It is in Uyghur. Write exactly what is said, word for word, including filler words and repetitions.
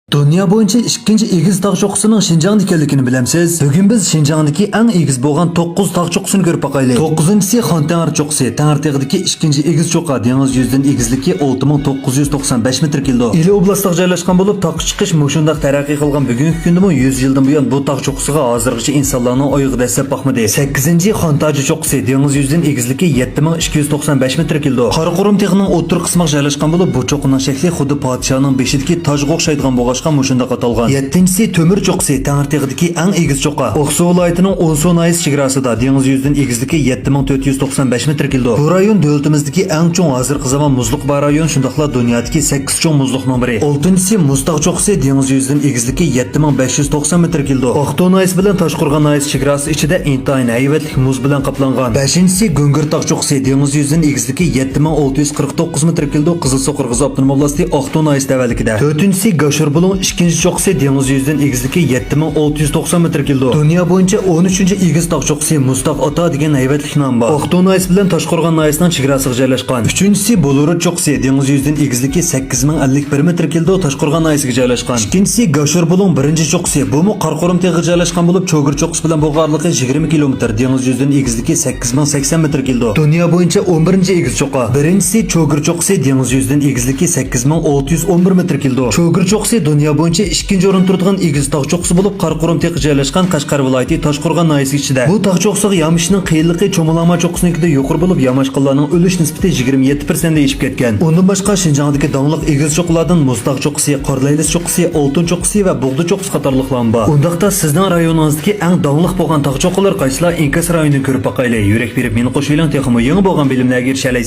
دۇنيا بويىچە ئىككىنچى ئېگىز تاغ چوققىسىنىڭ شىنجاڭدا ئىكەنلىكىنى بىلەمسىز؟ بۈگۈن بىز شىنجاڭدىكى ئەڭ ئېگىز بولغان توققۇز تاغ چوققىسىنى كۆرۈپ باقايلى. توققۇزىنچىسى خان تەڭرى چوققىسى، تەڭرىتېغىدىكى ئىككىنچى ئېگىز چوققا، دېڭىز يۈزىدىن ئېگىزلىكى ئالتە مىڭ توققۇز يۈز توقسان بەش مېتىر كېلىدۇ. ئىلى ئوبلاستىغا جايلاشقان بولۇپ، تاغقا چىقىش مۇشۇنداق تەرەققىي قىلغان بۈگۈنكى كۈندىمۇ يۈز يىلدىن بۇيان بۇ تاغ چوققىسىغا ھازىرغىچە ئىنسانلارنىڭ ئايىغى دەسسەپ باقمىدى. سەككىزىنچى خان تاجى چوققىسى، دېڭىز يۈزىدىن ئېگىزلىكى يەتتە مىڭ ئىككى يۈز توقسان بەش مېتىر كېلىدۇ. قاراقۇرۇم تېغىنىڭ ئوتتۇرا قىسمىغا جايلاشقان بولۇپ، بۇ چوققىنىڭ شەكلى خۇددى پادىشاھنىڭ بېشىدىكى تاجغا ئوخشايدىغان بولغاچقا مۇشۇنداق ئاتالغان. يەتتىنچىسى تۆمۈر چوققىسى، تەڭرىتېغىدىكى ئەڭ ئېگىز چوققا. ئاقسۇ ۋىلايىتىنىڭ ئونسۇ ناھىيەسى چېگراسىدا، دېڭىز يۈزىدىن ئېگىزلىكى يەتتە مىڭ تۆت يۈز توقسان بەش مېتىر كېلىدۇ. بۇ رايون دۆلىتىمىزدىكى ئەڭ چوڭ ھازىرقى زامان مۇزلۇق بار رايون، شۇنداقلا دۇنيادىكى سەككىز چوڭ مۇزلۇقنىڭ بىرى. ئالتىنچىسى مۇز تاغ چوققىسى، دېڭىز يۈزىدىن ئېگىزلىكى يەتتە مىڭ بەش يۈز توقسان مېتىر كېلىدۇ. ئاقتو ناھىيەسى بىلەن تاشقورغان ناھىيەسى چېگراسى ئىچىدە ئىنتايىن ھەيۋەتلىك مۇز بىلەن قاپلانغان. بەشىنچىسى گۈڭگۈر تاغ چوققىسى، دېڭىز يۈزىدىن ئېگىزلىكى يەتتە مىڭ ئالتە يۈز قىرىق توققۇز مېتىر كېلىدۇ، قىزىلسۇ قىرغىز ئاپتونوم ئوبلاستى ئاقتو ناھىيەسى تەۋەلىكىدە. تۆتىنچىسى گاشۇر بۇلۇڭ ئىككىنچى چوققىسى، دېڭىز يۈزىدىن ئېگىزلىكى يەتتە مىڭ ئالتە يۈز توقسان مېتىر كېلىدۇ. دۇنيا بويىچە ئون ئۈچىنچى ئېگىز تاغ چوققىسى مۇز تاغ ئاتا دېگەن ھەيۋەتلىك نامى بار. ئاقتو ناھىيەسى بىلەن تاشقورغان ناھىيەسىنىڭ چېگراسىغا جايلاشقان. ئۈچىنچىسى بۇلۇرۇت چوققىسى، دېڭىز يۈزىدىن ئېگىزلىكى سەككىز مىڭ ئەللىك بىر مېتىر كېلىدۇ، تاشقورغان ناھىيەسىگە جايلاشقان. ئىككىنچىسى گاشۇر بۇلۇڭ بىرىنچى چوققىسى، بۇمۇ قاراقۇرۇم تېغىغا جايلاشقان بولۇپ، چوگۇر چوققىسى بىلەن بولغان ئارىلىقى يىگىرمە كىلومېتىر، دېڭىز يۈزىدىن ئېگىزلىكى سەككىز مىڭ سەكسەن مېتىر كېلىدۇ. دۇنيا بويىچە ئون بىرىنچى ئېگىز چوققا. بىرىنچىسى چوگۇر چوققىسى، دېڭىز يۈزىدىن ئېگىزلىكى سەككىز مىڭ ئالتە يۈز ئون بىر مېتىر كېلىدۇ. چوگۇر چوققىسى دۇنيا بويىچە ئىككىنچى ئورۇندا تۇرىدىغان ئېگىز تاغ چوققىسى بولۇپ، قاراقۇرۇم تېغى جايلاشقان قەشقەر ۋىلايىتى تاشقورغان ناھىيەسى ئىچىدە. بۇ تاغ چوققىسىغا يامىشىشنىڭ قىيىنلىقى چومۇلاڭما چوققىسىنىڭكىدىن يۇقىرى بولۇپ، ياماشقانلارنىڭ ئۆلۈش نىسبىتى يىگىرمە يەتتە پىرسەنتتىن ئېشىپ كەتكەن. ئۇندىن باشقا، شىنجاڭدىكى داڭلىق ئېگىز چوققىلاردىن مۇز تاغ چوققىسى، قارا لەيلىس چوققىسى، ئالتۇن چوققىسى ۋە بۇغدا چوققىسى قاتارلىقلارمۇ بار. ئۇنداقتا، سىزنىڭ رايونىڭىزدىكى ئەڭ داڭلىق بولغان تاغ چوققىلىرى قايسىلار؟ ئىنكاس رايونىدىن كۆرۈپ باقايلى. يۈرەك بېرىپ مېنى قوشۇۋېلىڭ، تېخىمۇ يېڭى بولغان بىلىملەرگە ئېرىشەلەيسىز.